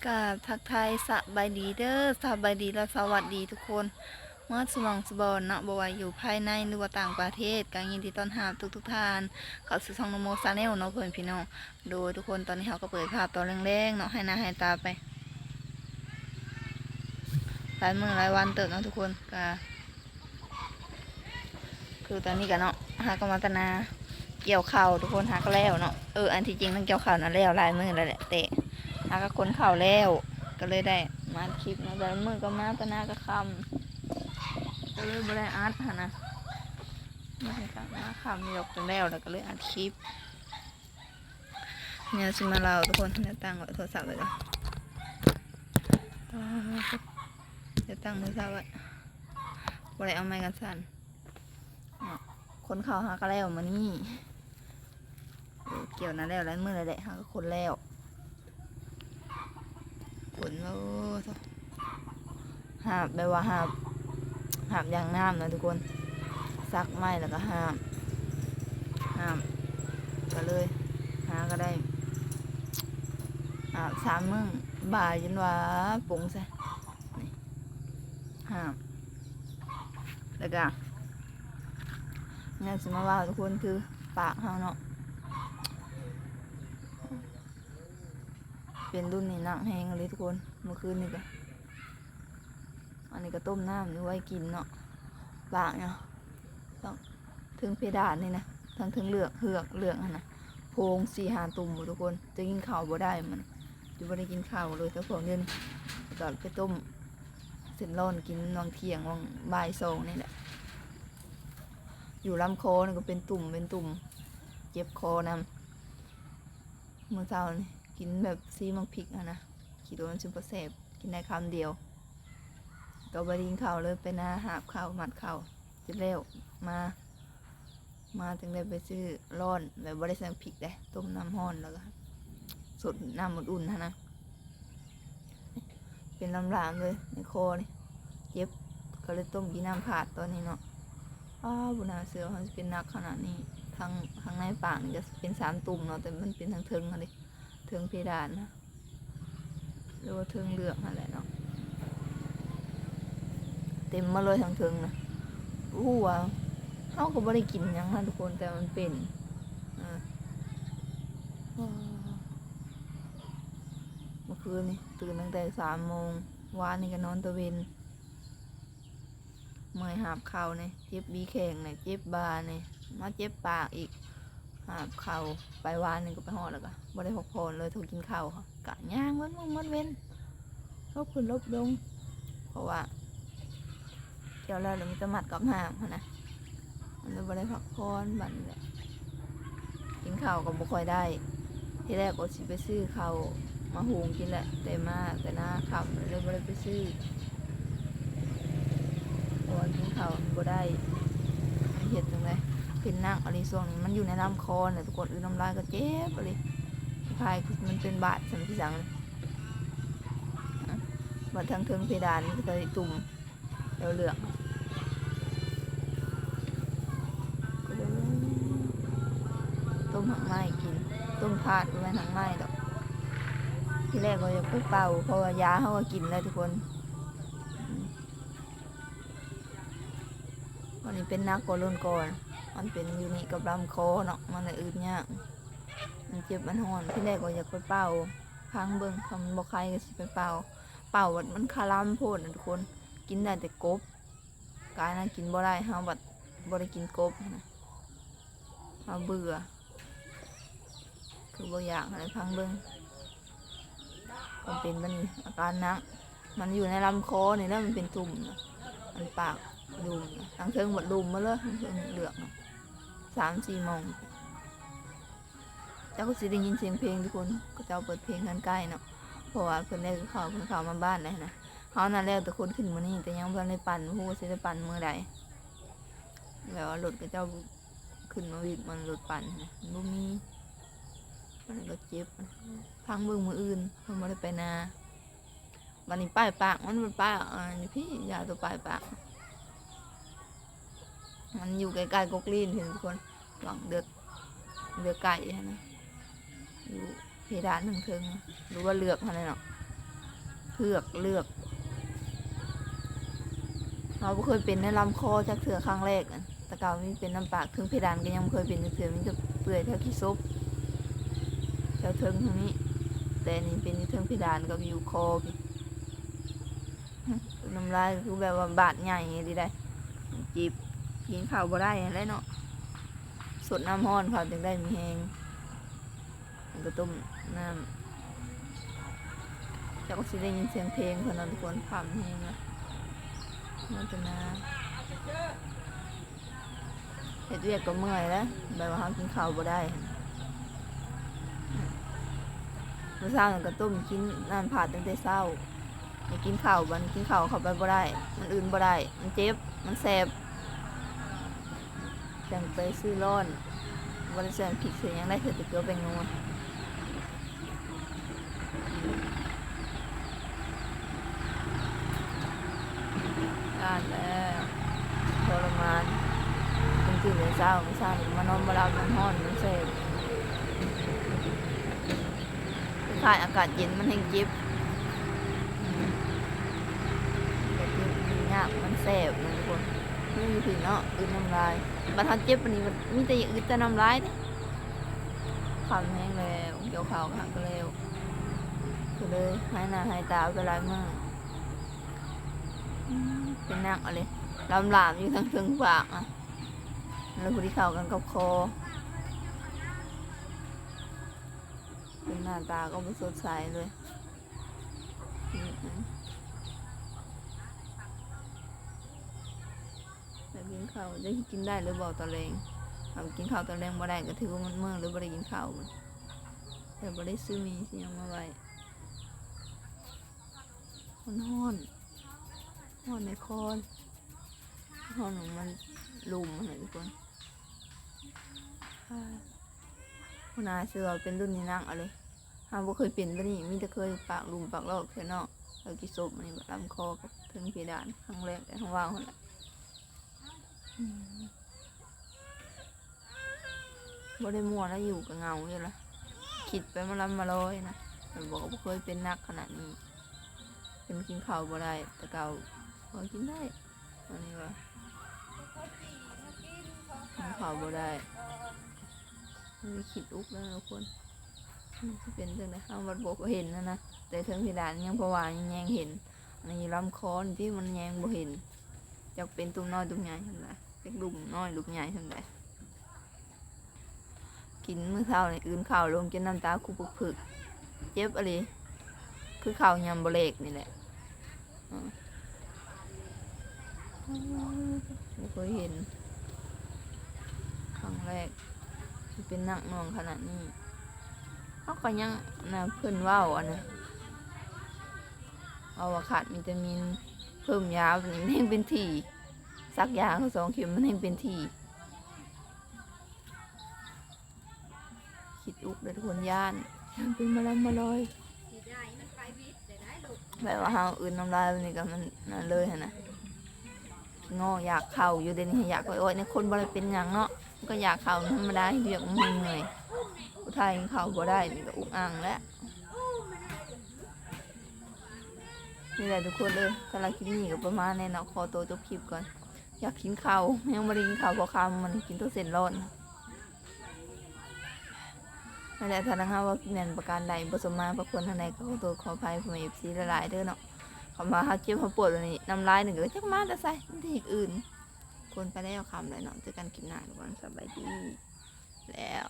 ກາບທັກທາຍສະບາຍດີເດີ ສະບາຍດີ ແລະ ສະຫວັດດີທຸກຄົນ ໝົດສູ່ໝ່ອງສູ່ບ່ອນເນາະ, ບໍ່ວ່າຢູ່ພາຍໃນ ຫຼືວ່າຕ່າງປະເທດ ກໍຍິນດີຕ້ອນຮັບທຸກໆທ່ານ ເຂົ້າສູ່ຊ່ອງນ້ອງໂມ Channel ເນາະ ເພື່ອນພີ່ນ້ອງ. ໂດຍ ທຸກຄົນ ຕອນນີ້ເຮົາກໍເປີດພາບຕອນແລງໆເນາະ ໃຫ້ໜ້າໃຫ້ຕາໄປ ຫຼາຍມື້ຫຼາຍວັນເຕີບເນາະທຸກຄົນ. ກະ ຄືຕອນນີ້ກະເນາະ ຫາກໍມາແຕ່ນາ ກ່ຽວເຂົ້າທຸກຄົນ ຫາກໍແລ້ວເນາະ. ເອີ ອັນທີ່ຈິງນຳກ່ຽວເຂົ້ານະແລ້ວຫຼາຍມື້ແລ້ວແຫຼະ ແຕ່ຫາກໍຂົນເຂົ້າແລ້ວ ກໍເລີຍໄດ້ມາອັດຄລິບເນາະ. ແຕ່ລະມື້ກໍມາແຕ່ນາກໍຄ່ຳ ກໍເລີຍບໍ່ໄດ້ອັດຫັ້ນນະ ມາຄ່ຳດອກ ຈົນແລ້ວ ແລ້ວກໍເລີຍອັດຄລິບ. ແນວຊິມາເລົ່າທຸກຄົນ ດຽວຕັ້ງໄວ້ໂທລະສັບໄວ້ກ່ອນ ດຽວຕັ້ງໂທລະສັບໄວ້ ບໍ່ໄດ້ເອົາໄມກັນສັ່ນເນາະ. ຂົນເຂົ້າຫາກໍແລ້ວມື້ນີ້ ເອີ ກ່ຽວນະແລ້ວຫຼາຍມື້ແລ້ວແຫຼະ ຫາກໍຂົນແລ້ວ ຝົນ ໂອ້ ຫາບແບບວ່າຫາບ ຫາບຢາງນ້ຳນະທຸກຄົນ ຊັກໄມ້ແລ້ວກໍຫາບ ຫາບ ກໍເລີຍຫາກໍໄດ້ ຫາບສາມມື້ ບ່າຍຈົນວ່າປົງໃສ່ ນີ້ ຫາບ ແລ້ວກໍ ແນວຊິມາເວົ້າທຸກຄົນ ຄືປາກເຮົາເນາະ ເປັນລຸ້ນນີ້ໜັກແຮງອີ່ຫຼີທຸກຄົນ. ມື້ຄືນນີ້ກໍ ອັນນີ້ກໍຕົ້ມນ້ຳນີ້ໄວ້ກິນເນາະ ປາກເນາະ ຕ້ອງເທິງເພດານນີ້ນະ ທັງເທິງເຫຼືອກ ເຮືອກ ເຫຼືອກຫັ້ນນະ ໂພງສີ່ຫ້າຕຸ່ມພຸ້ນທຸກຄົນ. ຈະກິນເຂົ້າບໍ່ໄດ້ ມັນຈະບໍ່ໄດ້ກິນເຂົ້າເລີຍ ແຕ່ພວກນີ້ກໍໄປຕົ້ມເສັ້ນລອນກິນຫວ່າງທ່ຽງ ຫວ່າງບ່າຍສອງນີ້ແຫຼະ. ຢູ່ລຳຄໍນີ້ກໍເປັນຕຸ່ມເປັນຕຸ່ມ ເຈັບຄໍນຳ. ມື້ເຊົ້ານີ້ກິນແບບຊີໝາກພິກຫັ້ນນະ ຄິດວ່າມັນຊິບໍ່ແຊບ ກິນໄດ້ຄຳດຽວ ກໍບໍ່ໄດ້ກິນເຂົ້າເລີຍ. ໄປນາຫາບເຂົ້າ ມັດເຂົ້າ ເສັດແລ້ວມາ ມາຈຶ່ງໄດ້ໄປຊື້ລອນ ແບບບໍ່ໄດ້ໃສ່ໝາກພິກເດ້ ຕົ້ມນ້ຳຮ້ອນ ແລ້ວກໍສົດນ້ຳອຸ່ນໆຫັ້ນນະ. ເປັນລາມໆເລີຍໃນຄໍນີ້ ເຈັບ ກໍເລີຍຕົ້ມກິນນ້ຳຜາດຕອນນີ້ເນາະ. ອ້າ ບໍ່ໜ້າເຊື່ອວ່າເຮົາຊິເປັນໜັກຂະໜາດນີ້ ທາງ ທາງໃນປາກນີ້ກໍເປັນສາມຕຸ່ມເນາະ ແຕ່ມັນເປັນທາງເທິງຫັ້ນເດ້ ເທິງເພດານນະ ຫຼືວ່າເທິງເຫຼືອກຫັ້ນແຫຼະເນາະ ເຕັມມາເລີຍທາງເທິງນະ. ບໍ່ຮູ້ວ່າ ເຮົາກໍບໍ່ໄດ້ກິນຫຍັງນະທຸກຄົນ ແຕ່ມັນເປັນ ເອີ ມື້ຄືນນີ້ຕື່ນຕັ້ງແຕ່ສາມໂມງ ວານນີ້ກໍນອນຕາເວັນ ເມື່ອຍຫາບເຂົ້ານີ້ ເຈັບບີແຂ້ງນີ້ ເຈັບບ່ານີ້ ມາເຈັບປາກອີກ ຫາບເຂົ້າໄປ ວານນີ້ກໍໄປຮອດແລ້ວກໍບໍ່ໄດ້ພັກຜ່ອນເລີຍ. ໂທກິນເຂົ້າ ກະຍ່າງເບິດມື້ໝົດເວັນ ຫຼົບຂຶ້ນຫຼົບລົງ ເພາະວ່າກ່ຽວແລ້ວ ແລ້ວມີແຕ່ມັດກັບຫາບຫັ້ນນະ ມັນເລີຍບໍ່ໄດ້ພັກຜ່ອນ. ບັດນີ້ແຫຼະ ກິນເຂົ້າກໍບໍ່ຄ່ອຍໄດ້ ທີແລກກໍຊິໄປຊື້ເຂົ້າມາຫຸງກິນແຫຼະ ແຕ່ມາແຕ່ນາຄ່ຳ ເລີຍບໍ່ໄດ້ໄປຊື້ ເພາະວ່າກິນເຂົ້າມັນບໍ່ໄດ້. ເຮັດຈັ່ງໃດ ເປັນໜັກອີ່ຫຼີຊ່ວງນີ້ ມັນຢູ່ໃນລຳຄໍນະທຸກຄົນ ອືນ້ຳລາຍກໍເຈັບອີ່ຫຼີ ຄ້າຍມັນເປັນບາດຊັ້ນຄືຫຍັງ ບັດທາງເທິງເພດານມັນກໍໄດ້ຕຸ່ມ ແລ້ວເລືອກ ຕົ້ມຫາກໄມ້ກິນ ຕົ້ມພາດ ບໍ່ແມ່ນຫາກໄມ້ດອກ. ທີແລກກໍຢາກໄປເປົ່າ ເພາະວ່າຢາເຮົາກໍກິນແລ້ວທຸກຄົນ. ອັນນີ້ເປັນໜັກກວ່າລຸ້ນກ່ອນ ມັນເປັນຢູ່ນີ້ກັບລຳຄໍເນາະ ມັນລະອືດຍາກ ມັນເຈັບມັນຮ້ອນ. ທີແລກກໍຢາກໄປເປົ່າ ພັງເບິ່ງ ຄັນມັນບໍ່ໄຄກໍຊິໄປເປົ່າ ເປົ່າບັດມັນຄາລຳໂພດນະທຸກຄົນ ກິນໄດ້ແຕ່ກົບ ກາຍນະກິນບໍ່ໄດ້ ເຮົາບັດບໍ່ໄດ້ກິນກົບຫັ້ນນະ ເຮົາເບື່ອ ຄືບໍ່ຢາກຫັ້ນແຫຼະ. ພັງເບິ່ງ ມັນເປັນບັດນີ້ ອາການໜັກ ມັນຢູ່ໃນລຳຄໍນີ້ແຫຼະ ມັນເປັນຕຸ່ມນະ ມັນປາກດຸ່ມນະ ທາງເທິງບັດດຸ່ມໝົດເລີຍ ທາງເທິງເລືອກນະ ສາມສີ່ໝ່ອງ. ເຈົ້າກໍຊິໄດ້ຍິນສຽງເພງທຸກຄົນ ເຂົາເຈົ້າເປີດເພງເຮືອນໃກ້ເນາະ ເພາະວ່າເພິ່ນໄດ້ເຂົ້າ ເພິ່ນເຂົ້າມາບ້ານແລ້ວນະ. ເຮົານັ້ນແລ້ວແຕ່ຄົນຂຶ້ນມື້ນີ້ ແຕ່ຍັງບໍ່ທັນໄດ້ປັ່ນ ບໍ່ຮູ້ວ່າຊິໄດ້ປັ່ນມື້ໃດ ແບບວ່າລົດເຂົາເຈົ້າຂຶ້ນມາວິດ ມັນລົດປັ່ນນະ ມັນບໍ່ມີ ມັນກໍເຈັບ. ພັງເບິ່ງມື້ອື່ນ ເພິ່ນບໍ່ໄດ້ໄປນາ. ບັດນີ້ປາຍປາກມັນ ມັນປາຍ ອ່າ ຢູ່ພີ້ ຢາຕົວປາຍປາກ ມັນຢູ່ໃກ້ໆກົກລີ້ນພີ້ທຸກຄົນ ຫວ່າງເລືອກ ເລືອກໄກ່ຫັ້ນນະ ຢູ່ເພດານເທິງໆ ຫຼືວ່າເລືອກຫັ້ນແຫຼະເນາະ. ເຜືອກເລືອກ. ເຮົາບໍ່ເຄີຍເປັນໃນລຳຄໍຈັກເທື່ອ ຄັ້ງແລກ. ແຕ່ເກົ່າມີເປັນນຳປາກ ເທິງເພດານກໍຍັງບໍ່ເຄີຍເປັນຈັກເທື່ອ ມີແຕ່ເປື່ອຍແຖວຂີ້ສົບ ແຖວເທິງທາງນີ້. ແຕ່ອັນນີ້ເປັນຢູ່ເທິງເພດານກັບຢູ່ຄໍພີ້. ນ້ຳລາຍຄືແບບວ່າບາດໃຫຍ່ອີ່ຫຼີໃດ໋ ເຈັບ ກິນເຂົ້າບໍ່ໄດ້ຫັ້ນແຫຼະເນາະ. ສົດນ້ຳຮ້ອນເຂົາຈຶ່ງໄດ້ມີແຮງ. ມັນກໍຕົ້ມນ້ຳ ຈັກວ່າຊິໄດ້ຍິນສຽງເພງເພິ່ນເນາະທຸກຄົນ. ຄ່ຳແຮງລະ ມາແຕ່ນາ ເຮັດວຽກກໍເມື່ອຍແລ້ວ ແບບວ່າເຮົາກິນເຂົ້າບໍ່ໄດ້. ມື້ເຊົ້ານີ້ກໍຕົ້ມກິນນ້ຳພັດຕັ້ງແຕ່ເຊົ້າ ໄດ້ກິນເຂົ້າ ບັດນີ້ກິນເຂົ້າເຂົ້າໄປບໍ່ໄດ້ ມັນອື່ນບໍ່ໄດ້ ມັນເຈັບ ມັນແສບ. ຈັ່ງໄປຊື້ຮ້ອນ ບໍ່ໄດ້ໃສ່ພິກໃສ່ຫຍັງໄດ້ ໃສ່ແຕ່ເກືອແປ້ງນົວ. ຢ້ານແລ້ວ ທໍລະມານ ຕື່ນແຕ່ເຊົ້າ ມື້ເຊົ້ານີ້ມານອນບໍ່ຫຼັບ ມັນຮ້ອນ ມັນແສບ. ຄ້າຍໆອາກາດເຢັນມັນແຮ່ງເຈັບ ອືມ ມັນເຈັບ ມັນຍາກ ມັນແສບນະທຸກຄົນ. ຄືຢູ່ພີ້ເນາະ ອຶດນ້ຳລາຍ ບັດເຮົາເຈັບປານນີ້ ມັນມີແຕ່ຢາກອຶດແຕ່ນ້ຳລາຍເດ້. ຄ່ຳແຮງແລ້ວ ກ່ຽວເຂົ້າກໍຫາກແລ້ວ ກໍເລີຍຫາຍໜ້າຫາຍຕາໄປຫຼາຍມື້. ອືມ ເປັນໜັກເອົາເລີຍ ລາມໆຢູ່ທາງເທິງປາກອະ ແລ້ວພໍດີເຂົ້າກັນກັບຄໍ. ເບິ່ງໜ້າຕາກໍບໍ່ສົດໃສເລີຍ. ອືມ ອືມ ແລ້ວກິນເຂົ້າ ຈັກຊິກິນໄດ້ຫຼືບໍ່ຕອນແລງ. ຖ້າກິນເຂົ້າຕອນແລງບໍ່ໄດ້ ກໍຖືວ່າໝົດມື້ເລີຍ ບໍ່ໄດ້ກິນເຂົ້າ. ແຕ່ບໍ່ໄດ້ຊື້ໝີ່ຊື້ຫຍັງມາໄວ້. ມັນຮ້ອນ ຮ້ອນໃນຄໍ ຮ້ອນຂອງມັນ ລົມຫັ້ນແຫຼະທຸກຄົນ. ອາ ຫົວໜ້າຊື່ວ່າເປັນລຸ້ນນີ້ໜັກເອົາເລີຍ. ເຮົາບໍ່ເຄີຍເປັນແບບນີ້ ມີແຕ່ເຄີຍປາກຫຼຸມປາກລອກເທື່ອເນາະ ແລ້ວກິນສົບອັນນີ້ ລຳຄໍກັບເທິງເພດານ ຄັ້ງແລກໃນທ້ອງວ່າງຫັ້ນແຫຼະ. ອືມ ບໍ່ໄດ້ມ່ວນແລ້ວ ຢູ່ກໍເຫງົາຢູ່ລະ ຄິດໄປມາລຳມາລອຍນະ. ແຕ່ບໍ່ ບໍ່ເຄີຍເປັນໜັກຂະໜາດນີ້ ເປັນກິນເຂົ້າບໍ່ໄດ້ ແຕ່ເກົ່າພໍກິນໄດ້. ອັນນີ້ວ່າກິນເຂົ້າບໍ່ໄດ້ ມັນຄິດອຸກແລ້ວທຸກຄົນ. ມັນຊິເປັນຈັ່ງໃດ ເຮົາບັດບໍ່ເຫັນຫັ້ນນະ ແຕ່ເທິງເພດານຍັງພໍວ່າແຍງເຫັນ. ອັນນີ້ລຳຄໍນີ້ຕິ ມັນແຍງບໍ່ເຫັນ ຈັກເປັນຕຸ່ມນ້ອຍຕຸ່ມໃຫຍ່ຊັ້ນໃດ ຈັກດຸ່ມນ້ອຍດຸ່ມໃຫຍ່ຊັ້ນໃດ. ກິນມື້ເຊົ້ານີ້ ອື່ນເຂົ້າລົງຈົນນ້ຳຕາຄຸບປຶກໆ ເຈັບອີ່ຫຼີ ຄືເຂົ້າຍາມບໍ່ແລກນີ້ແຫຼະ. ອືມ ບໍ່ເຄີຍເຫັນ ຄັ້ງແລກທີ່ເປັນໜັກໜ່ວງຂະໜາດນີ້. ເຮົາກໍຍັງ ນະ ເພິ່ນເວົ້າ ອັນນະ ເວົ້າວ່າຂາດວິຕາມິນ ເພີ່ມຢາ ບັດນີ້ມັນແຮ່ງເປັນຖີ່ ສັກຢາເຂົາສອງເຂັມ ມັນແຮ່ງເປັນຖີ່. ຄິດອຸກເດີທຸກຄົນ ຢ້ານ ເປັນມາລຳມາລອຍ ແບບວ່າເຮົາອື່ນນ້ຳລາຍແບບນີ້ກໍມັນນັ້ນເລີຍຫັ້ນນະ. ງໍຢາກເຂົ້າຢູ່ ດຽວນີ້ຢາກໂອຍໆ ໃນຄົນບໍ່ໄດ້ເປັນຫຍັງເນາະ ມັນກໍຢາກເຂົ້າທຳມະດາ ເຮັດວຽກເມື່ອຍໆ ຜູ້ໄທເຂົ້າບໍ່ໄດ້ ນີ້ກໍອຸກອັ່ງແລ້ວ. ນີ້ແຫຼະທຸກຄົນເອີຍ ສຳລັບຄລິບນີ້ກໍປະມານນີ້ເນາະ ຂໍໂຕຈົບຄລິບກ່ອນ. ຢາກກິນເຂົ້າ ຍັງບໍ່ໄດ້ກິນເຂົ້າ ເພາະຄ່ຳ ມັນກິນແຕ່ເສັ້ນຮ້ອນ. ນັ້ນແຫຼະ ຖ້າທາງເຮົາເວົ້າຜິດແມ່ນປະການໃດ ບໍ່ສົມມາພາຄວນທາງໃດ ກໍຂໍໂທດຂໍອະໄພພໍ່ແມ່ເອັຟຊີຫຼາຍໆເດີເນາະ. ຄຳວ່າເຮົາເຈັບເຮົາປວດແບບນີ້ ນ້ຳລາຍນີ້ກໍຈັກມາແຕ່ໃສ ມັນແຕ່ເຮັດອື່ນ. ຄົນໄປແລ້ວ ຄ່ຳແລ້ວເນາະ ເຈີກັນຄລິບໜ້າທຸກຄົນ ສະບາຍດີ ແລ້ວ.